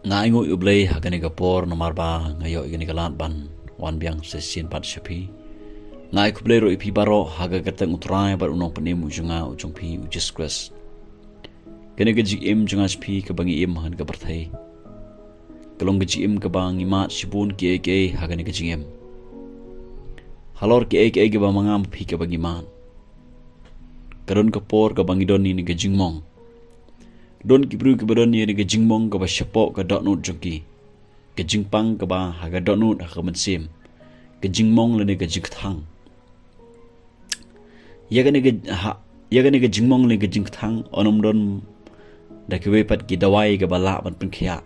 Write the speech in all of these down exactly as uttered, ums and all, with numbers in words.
Nga ainguh ïa U Blei ha kane ka por namar ba nga ïoh ïa kane ka lad ban wan biang shisien pat sha phi. Nga ai khublei ruh ïa phi baroh ha ka kyrteng U Trai bad U Nongpynim u jong nga u jong phi u Jisu Khrist. Kane ka jingim jong nga sha phi kaba ngi im ha kane ka pyrthei ka long ka jingim kaba ngi mad shibun kiei kiei ha kane ka jingim. Halor kiei kiei kaba ma nga ma phi kaba ngi mad, ka don ka por kaba ngi don ïa kane ka jingmong. Don ki briew kiba don ïa kane ka jingmong kaba shapoh ka dohnud jong ki, ka jingpang kaba ha ka dohnud ha ka mynsiem, ka jingmong lane ka jingkthang. Ïa kane ka ha ïa kane ka jingmong lane ka jingkthang yn ym don da kiwei pat ki dawai kaba lah ban pynkhiah.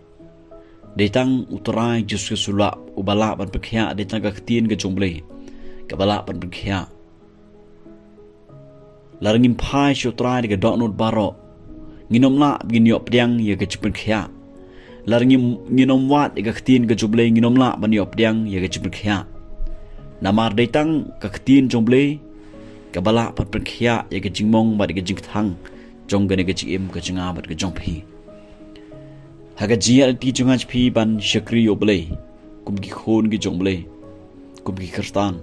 Dei tang U Trai Jisu Khrist u lah, uba lah ban pynkhiah, dei tang ka ktien ka jong U Blei kaba lah ban pynkhiah. Lada ngim phai sha U Trai da ka dohnud baroh, ngin ym lah ban ïoh pdiang ïa ka jingpynkhiah. Lada ngim, ngin ym wad ïa ka ktien ka jong U Blei, ngin ym lah ban ïoh pdiang ïa ka jingpynkhiah. Namar dei tang ka ktien jong U Blei kaba lah ban pynkhiah ïa ka jingmong bad ïa ka jingkthang jong kane ka jingim ka jong nga bad ka jong phi. Ha ka jingïaid lynti jong nga sha phi ban shakri ïa U Blei kum ki khun ki jong U Blei, kum ki khristan,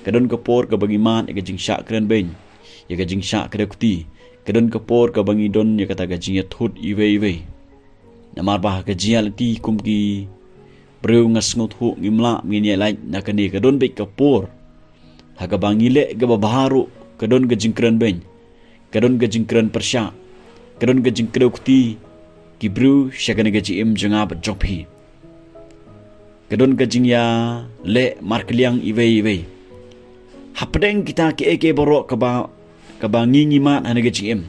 ka don ka por kaba ngi mad ïa ka jingshah kren beiñ, ïa ka jingshah kren kti. Ka don ka por kaba ngi don ïa kata ka jingïathut iwei iwei. Namar ba ha ka jingïaid lynti kum ki briew nga sngewthuh ngim lah ngin ïaid lait na kane. Ka don beit ka por ha kaba ngi leh kaba bha ruh ka don ka jingkren beiñ, ka don ka jingkren pyrshah, ka don ka jingkren kti ki briew sha kane ka jingim jong nga bad jong phi. Ka don ka jingïaleh markylliang iwei iwei. Hapdeng kita kiei kiei baroh kaba kaba ngi ngi mad ha kane ka jingim,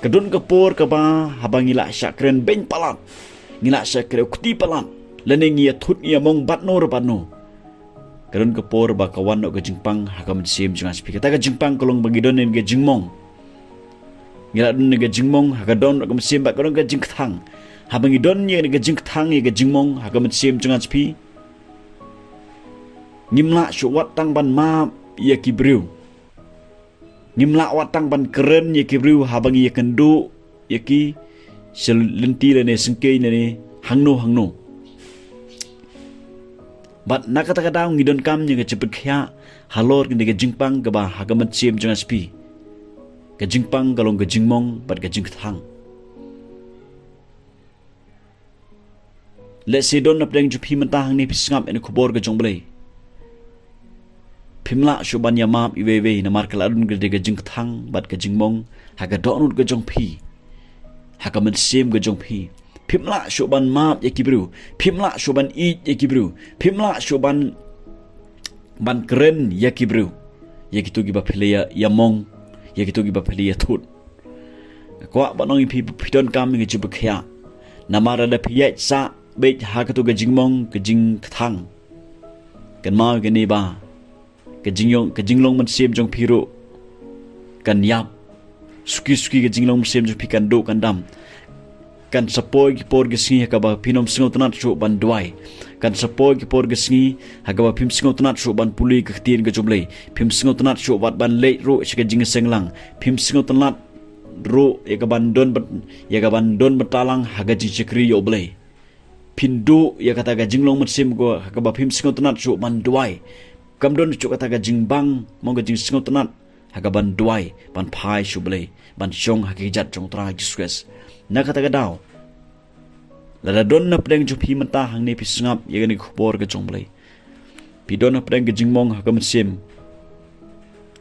ka don ka por kaba haba ngi lah shah kren beiñ palat, ngi lah shah kren kti palat, lane ngi ïathut ïamong bad no re bad no, ka don ka por ba ka wan noh ka jingpang ha ka mynsiem jong nga sha phi. Kata ka jingpang ka long ba ngi don ïa ka jingmong. Ngi la don ïa ka jingmong ha ka dohnud ka mynsiem bad ka don ka jingkthang. Haba ngi don ïa ka jingkthang ïa ka jingmong ha ka mynsiem jong nga sha phi, ngim lah shuh wat tang ban map ïa ki briew. Ngim lah wat tang ban kren ïa ki briew haba ngi ïakynduh ïa ki sha lynti lane syngkien lane hangno hangno. Bad na kata ka daw ngi donkam ïa ka jingpynkhiah halor kane ka jingpang kaba ha ka mynsiem jong nga sha phi. Ka jingpang ka long ka jingmong bad ka jingkthang. Lehse don na pdeng jong phi mynta hangne phi sngap ïa ka khubor ka jong U Blei. Phim lah shuh ban ïamap iwei iwei namar ka la don ka jingkthang bad ka jingmong ha ka dohnud ka jong phi, ha ka mynsiem ka jong phi. Phim lah shuh ban map ïa ki briew, phim lah shuh ban ïeit ïa ki briew, phim lah shuh ban ban kren ïa ki briew, ïa kito kiba phi la ïamong, ïa kito kiba phi la ïathut. Nga kwah ban ong ïa phi, phi donkam ïa ka jingpynkhiah. Namar lada phi ïaid sah beit ha kato ka jingmong ka jingkthang, kynmaw ïa kane ba ka jinglong, ka jinglong mynsiem jong phi ruh kan ïap. Suki suki ka jinglong mynsiem jong phi kan duh kan dam. Kan sa poi ki por ki sngi ha kaba phin ym sngewtynnat shuh ban duwai. Kan sa poi ki por ki sngi ha kaba phim sngewtynnat shuh ban pule ka ktien ka jong U Blei. Phim sngewtynnat shuh wat ban leit ruh sha ka jingïaseng lang. Phim sngewtynnat ruh ïa ka ban don byn, ïa ka ban don bynta lang ha ka jingshakri ïa U Blei. Phin duh ïa kata ka jinglong mynsiem ko ha kaba phim sngewtynnat shuh ban duwai. Kam don shuh kata ka jingbang, mo, ka jingsngewtynnat ha ka ban duwai, ban phai sha U Blei, ban shong ha ka kjat jong U Trai Jisu Khrist. Na kata ka daw, lada don na pdeng jong phi mynta hangne phi sngap ïa kane ka khubor ka jong U Blei, phi don na pdeng ka jingmong ha ka mynsiem,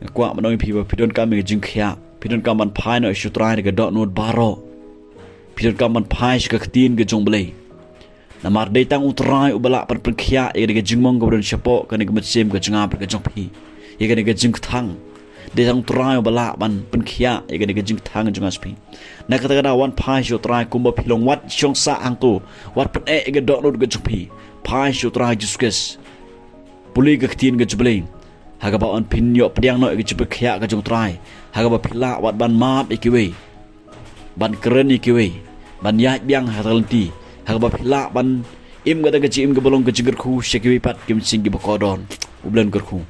nga kwah ban ong ïa phi ba phi donkam ïa ka jingkhiah, phi donkam ban phai noh sha U Trai da ka dohnud baroh. Phi donkam ban phai sha ka ktien ka jong U Blei. Namar dei tang U Trai uba lah ban pynkhiah ïa ka jingmong kaba don shapoh kane ka mynsiem ka jong nga bad ka jong phi, ïa kane ka jingkthang. Dei tang U Trai uba lah ban pynkhiah ïa kane ka jingkthang jong nga sha phi. Na kata ka daw wan phai sha U Trai kumba phi long, wat shong sah hangto, wat pyneh ïa ka dohnud ka jong phi. Phai sha U Trai Jisu Khrist. Pule ka ktien ka jong U Blei ha kaba yn phin ïoh pdiang noh ïa ka jingpynkhiah ka jong U Trai, ha kaba phi lah wat ban map ïa kiwei, ban kren ïa kiwei, ban ïaid biang ha kata ka lynti, ha kaba phi lah ban im kata ka jingim kaba long ka jingkyrkhu sha kiwei pat ki mynsiem kiba kordor. U Blei un kyrkhu.